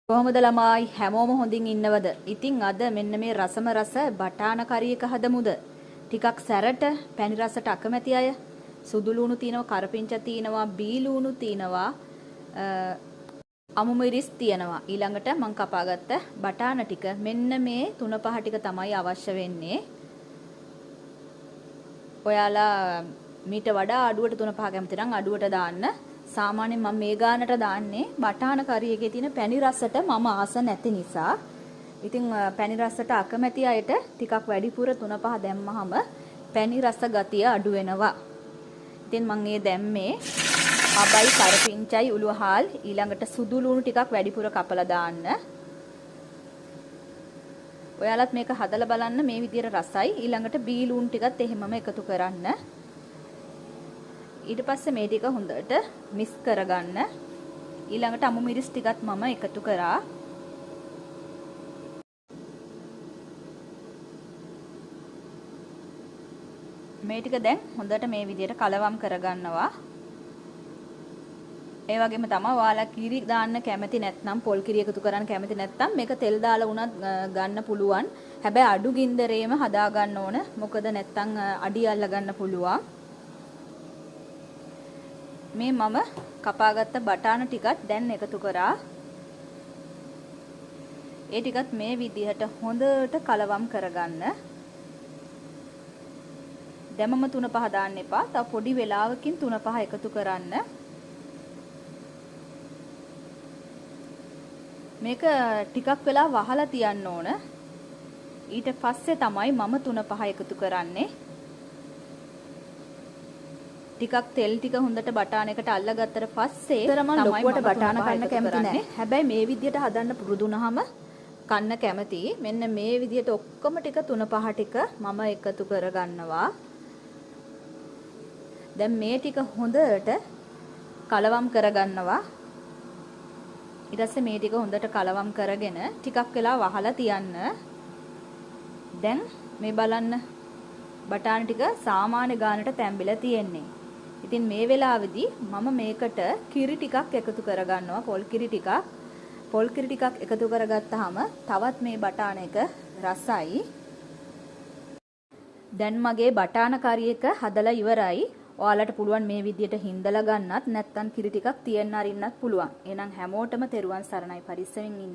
කොහොමද ළමයි හැමෝම හොඳින් ඉන්නවද? ඉතින් අද මෙන්න මේ රසම රස බටාන කරි එක හදමුද? ටිකක් සැරට පැණි රසට අකමැති අය සුදු ලුණු තියෙනවා, කරපිංචා තියෙනවා, බී ලුණු තියෙනවා, අමු මිරිස් තියෙනවා. ඊළඟට මං කපාගත්ත බටාන ටික මෙන්න මේ තුන පහ ටික තමයි අවශ්‍ය වෙන්නේ. ඔයාලා මීට වඩා අඩුවට තුන පහ කැමති නම් අඩුවට දාන්න. සාමාන්‍යයෙන් මම මේ ගානට දාන්නේ බටාන කරි එකේ තියෙන පැණි රසට මම ආස නැති නිසා. ඉතින් පැණි රසට අකමැති අයට ටිකක් වැඩිපුර තුන පහ දැම්මහම පැණි රස ගතිය අඩු වෙනවා. ඉතින් මම මේ දැම්මේ අබයි කරපිංචයි උළුවහල් ඊළඟට සුදු ලුණු ටිකක් වැඩිපුර කපලා දාන්න. ඔයාලත් මේක හදලා බලන්න මේ විදියට රසයි. ඊළඟට බී ලුණු ටිකත් එහෙමම එකතු කරන්න. ඊට පස්සේ මේ ටික හොඳට මික්ස් කරගන්න. ඊළඟට අමු මිරිස් ටිකත් මම එකතු කරා. මේ ටික දැන් හොඳට මේ විදියට කලවම් කරගන්නවා. ඒ වගේම තමයි ඔයාලා කිරි දාන්න කැමති නැත්නම් පොල් කිරි එකතු කරන්න කැමති නැත්නම් මේක තෙල් දාලා වුණත් ගන්න පුළුවන්. හැබැයි අඩු ගින්දරේම හදා ගන්න ඕන. මොකද නැත්නම් අඩි අල්ල ගන්න පුළුවන්. මේ මම කපාගත්ත බටාන ටිකත් දැන් එකතු කරා. ඒ ටිකත් මේ විදිහට හොඳට කලවම් කරගන්න. දැමම තුන පහ දාන්න එපා. තව පොඩි වෙලාවකින් තුන පහ එකතු කරන්න. මේක ටිකක් වෙලා වහලා තියන්න ඕන. ඊට පස්සේ තමයි මම තුන පහ එකතු කරන්නේ. ටිකක් තෙල් ටික හොඳට බටාන එකට අල්ලගත්තට පස්සේ මම ලොකුවට බටාන කන්න කැමති නෑ. හැබැයි මේ විදියට හදන්න පුරුදු වුණාම කන්න කැමති. මෙන්න මේ විදියට ඔක්කොම ටික තුන පහ ටික මම එකතු කරගන්නවා. දැන් මේ ටික හොඳට කලවම් කරගන්නවා. ඊට පස්සේ මේ ටික හොඳට කලවම් කරගෙන ටිකක් වෙලා වහලා තියන්න. දැන් මේ බලන්න බටාන ටික සාමාන්‍ය ගානට තැම්බිලා තියෙන්නේ. ඉතින් මේ වෙලාවේදී මම මේකට කිරි ටිකක් එකතු කරගන්නවා, පොල් කිරි ටිකක්. පොල් කිරි ටිකක් එකතු කරගත්තාම තවත් මේ බටාන එක රසයි. දැන් මගේ බටාන කරි එක හදලා ඉවරයි. ඔයාලට පුළුවන් මේ විදියට හින්දලා ගන්නත් නැත්නම් කිරි ටිකක් තියන්න අරින්නත් පුළුවන්. එහෙනම් හැමෝටම තෙරුවන් සරණයි. පරිස්සමින් ඉන්න.